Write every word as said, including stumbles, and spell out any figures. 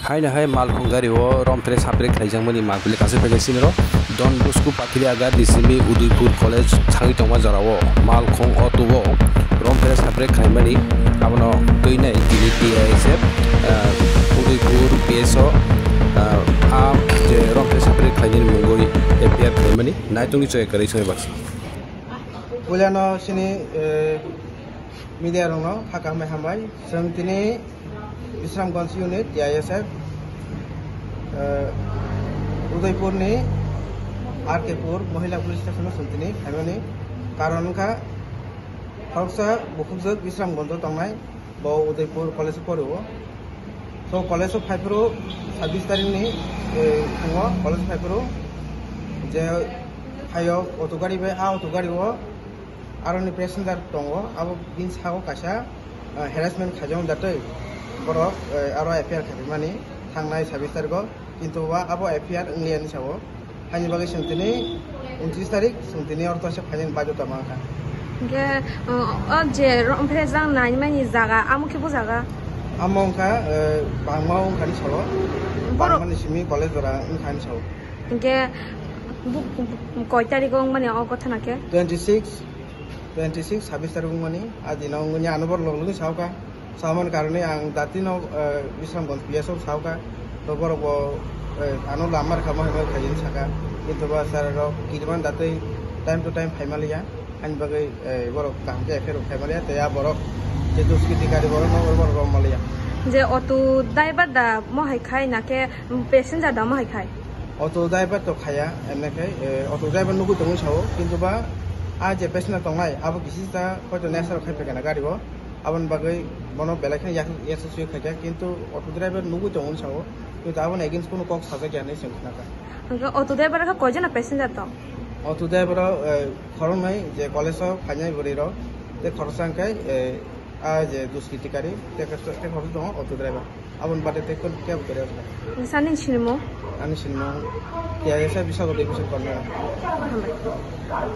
Haino hai malkhung gari o rompre sapre khaijakmani malpili kaisa paikha sini ro Don Bosco Pathiri Agar ni simi Udaipur College thangwi tongma jora o malkhung auto o rompre sapre khaimani abono twi nai tini T I S F, ah, Udaipur P S O, ah, a je rompre sapre khainani mungwi F I R khaimani naitungwi choi kwrwi soi baksa. Puilano sini, eh, media rokno hakha hambai hambai. Chwng tini Bisramganj unit, T I S F, eh, Udaipurni R K Pur Mohila Police Station-o chwng tini phaimani karon wngkha, khoroksa bukhukjwk Bisramganj-o tongnai, bo Udaipur College-o pori-o. So, college-o phaiphuru sabbish tarikni, eh, phungo college-o phaiphuru je phaio auto gari bai, a auto gari-o aroni passenger tongo, abo bini sago kaisa, eh, harassment khaijak da tei borok, eh, aro F I R khaimani thangnai sabbish tarigo, kintu ba abo F I R wngliya ni sao, haini bagwi chwng tini untris tarik chwng tini oro toisa phainani baidhota mankha. Hingke, o, o je rompre jang naimani jaga, amo khe bo jaga? Amo wngkha, eh, Bangma wngkha ni sao, borok bangmani simi college jora wngkha ni sao. Hingke bu-, bu-, bu-, koi tariko wngmani o gotha na khe? Twenty six, twenty six, sabbish tarik wngmani, a dino wngmani ano borok log logni saoka. Samani karone ang datino, eh, Bisramganj P S O saoka. To borok bo, eh, ano lamar kha mo hwnwi khaijin saka. Kintu ba sir rok kirimani datwi time to time phaimaliya. Ani bagwi, eh, borok kaham khe F I R rok phaimaliya. Tei a borok je duskiti gari borok no borok romaliya. Je auto driver da mohai khai na khe passenger da mohai khai? Auto driver to khaya, emne khai, eh, auto driver nugwi tongwi sao, kintu ba a je passenger tongnai, abo kisi ta hoito nesa rok khai phaikha na gari o, aboni bagwi bono belai kheno yak-, yaksa sui khaikha, kintu auto driver nugwi tongwi sao, kintu aboni against kunu kok sajak ya hinwi chwng khnakha. Hwnkhe auto driver khe koijon passenger tong? Auto driver o, eh, khoroknwi je college o phainai bwrwi rok, tei khoroksa hwnkhe, eh, a je duskiti kari, tei khoroksa tongo auto driver. Aboni bade tei kon kebo kwrwi wngkha. Nini sinimung? Ani sinimung T I S F Bisagor Division Corner. Hambai.